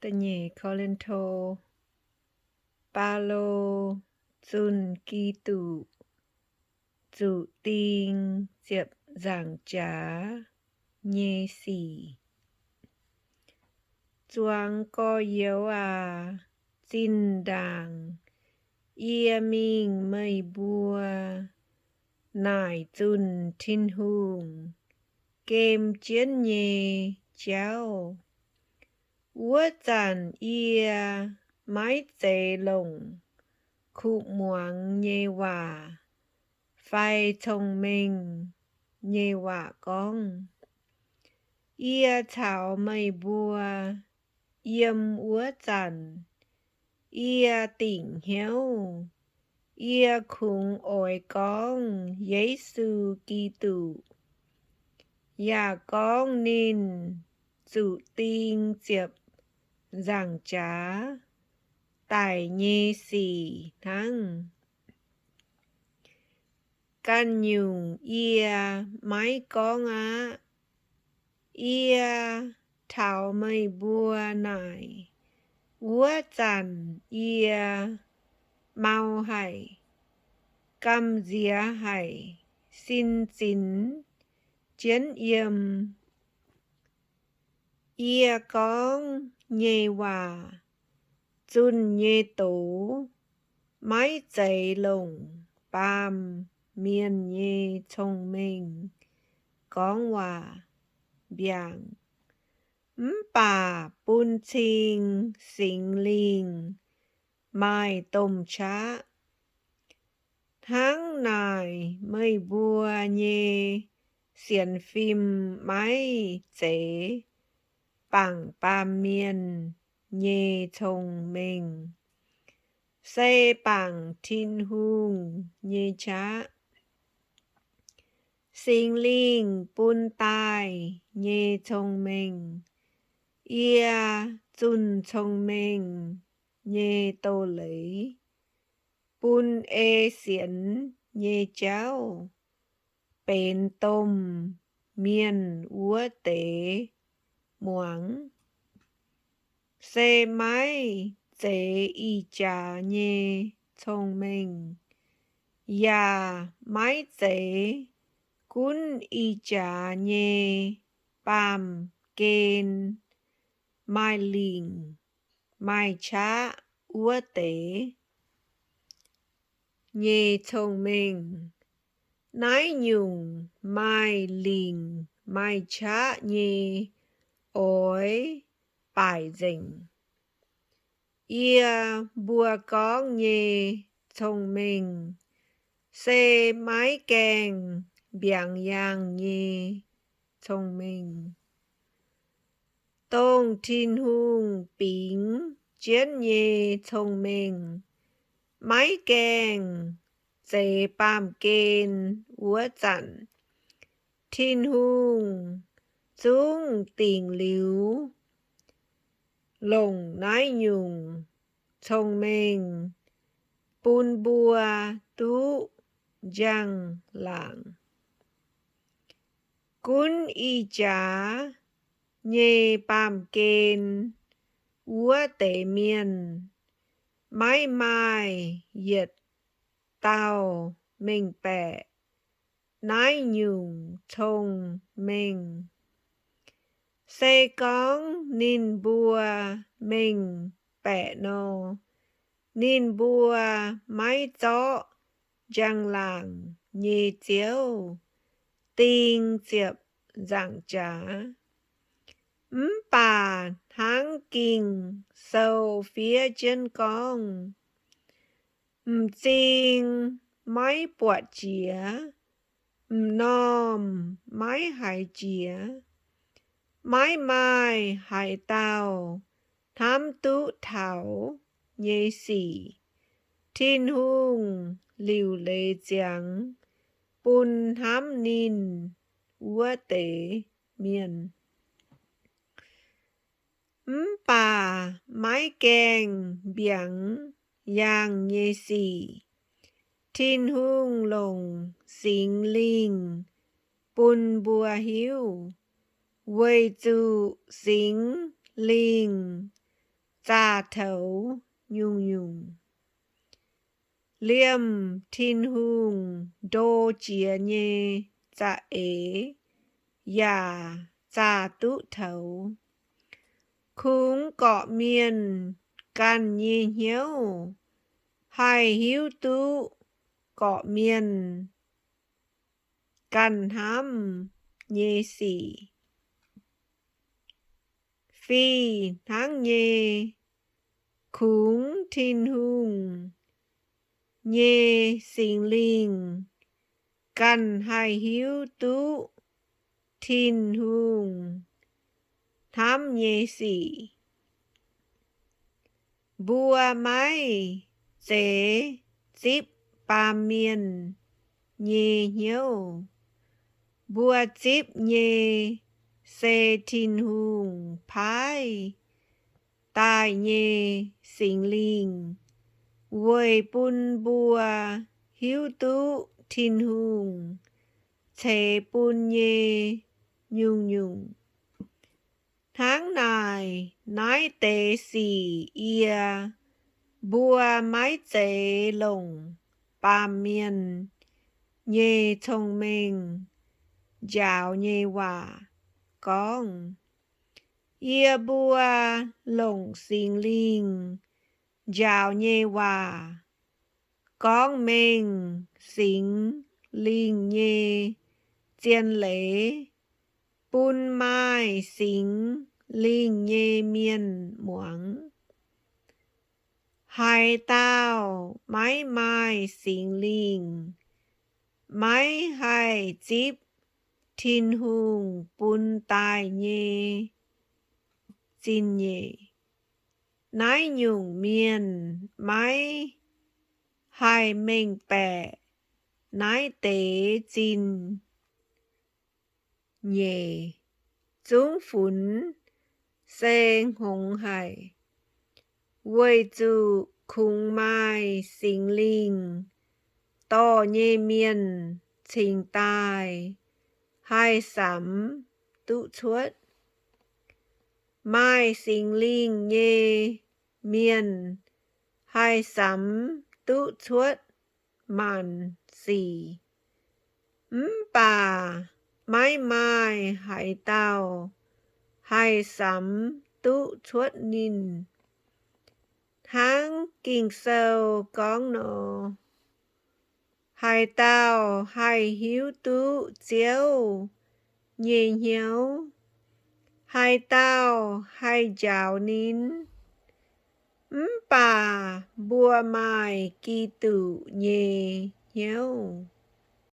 Da'nyeic Ko^lin^to, Baulo zunh Giduc zuqc ding ziepc nzaangc jaax nyei sic. Zuangx gorx-youz aac, zinh ndaangc yie mingh meih mbuo naaic zunh Tin-Hungh gem jienv nyei jauv. Wuov zanc yie maiv zeiz longc kuv muangx nyei waac fai cong-mengh nyei waac gorngv. Yie caux meih mbuo yiem wuov zanc, yie dingc hnyouv yie kungx oix gorngv Yesu Giduc, yaac gorngv ninh zuqc ding ziepc nzaangc jaax daic nyei sic hnangv. Ganh nyungc yie maiv gorngv aqv. Yie taux meih mbuo naaic wuov zanc yie mau haic, gamh nziex haic, sin zinx jienv yiem. Yie gorngv nyei waac, zunh nyei doz, maiv zeiz longc baamh mienh nyei cong-mengh gorngv waac mbiaangc, mv baac bun cing Singx Lingh maaih domh qaqv. Hnangv naaic, meih mbuo nyei sienx fim maiv zeiz bangc baamh mienh nyei cong-mengh, se bangc Tin-Hungh nyei qaqv. Singx Lingh bun daaih nyei cong-mengh, yie zunh cong-mengh nyei doz-leiz, bun ei sienx nyei jauv benx domh mienh wuov deix muangx, se maiv zeiz ih jaax nyei cong-mengh, yaac maiv zeiz gunv ih jaax nyei baamh gen maaih lingc maaih qaqv wuov deix nyei cong-mengh. Naaiv nyungc maaih lingc maaih qaqv nyei oix baaic nzengc. Yie mbuo gorngv nyei cong-mengh se maiv gaengh mbiaangx yaangh nyei cong-mengh. Dongh Tin-Hungh bingx jienv nyei cong-mengh maiv gaengh zeix baamh gen wuov zanc, Tin-Hungh zungv dingc liuz longc naaiv nyungc cong-mengh bun mbuo duqv njang-laangc. Gunv ih jaax nyei baamh gen wuov deix mienh maiv maaih yietc dauh mengh baeqc naaiv nyungc cong-mengh. Se gorngv ninh mbuo mengh baeqc nor, ninh mbuo maiv zorqv njang-laangc nyei Ziouv ding ziepc nzaangc jaax. Mv baac hnangv Ging-Sou fiev jienv gorngv, m'zing maiv buatc jiex, m'normh maiv haiz jiex, maiv maaih haaix dauh hnamv duqv taux nyei sic, Tin-Hungh liuc leiz ziangx bun hnamv ninh wuov deix mienh. Mv baac maiv gaengh mbiaangx yaangh nyei sic, Tin-Hungh longc Singx Lingh bun mbuo hiuv, weic zuqc Singx Lingh zaah toux nyungc-nyungc. Liemh Tin-Hungh ndo jiex nyei za'eix yaac zaah duqv toux. Kungx gorqv-mienh ganh nyei hnyouv haih hiuv duqv gorqv-mienh ganh hnamv nyei sic. Fih hnangv nyei, kungx Tin-Hungh nyei Singx Lingh ganh haih hiuv duqv Tin-Hungh hnamv nyei sic. Mbuo maiv zeiz zipv baamh mienh nyei hnyouv. Mbuo zipv nyei se Tin-Hungh paaiv daaih nyei Singx Lingh weic bun mbuo hiuv duqv Tin-Hungh ceix bun nyei nyungc-nyungc. Hnangv naaic, naaiv deix sic yie mbuo maiv zeiz longc baamh mienh nyei cong-mengh njaaux nyei waac gorngv. Yie mbuo longc Singx Lingh njaaux nyei waac gorngv mengh Singx Lingh nyei zien leiz bun maaih Singx Lingh nyei mienh muangx. Haaix dauh maiv maaih Singx Lingh maiv haih zipv Tin-Hungh bun daaih nyei zingh nyeic. Naaiv nyungc mienh maiv haih mengh baeqc naaiv deix zingh nyeic. Zungv funx se hngongx haic, weic zuqc kungx maaih Singx Lingh dorh nyei mienh cingx daaih haih samx duqv cuotv. Maaih Singx Lingh nyei mienh haih samx duqv cuotv maanc sic, mv baac maiv maaih haaix dauh haih samx duqv cuotv ninh. Hnangv Ging-Sou gorngv nor, haaix dauh haih hiuv duqv Ziouv nyei hnyouv? Haaix dauh haih njaaux ninh? Mv baac mbuo maaih Giduc nyei hnyouv.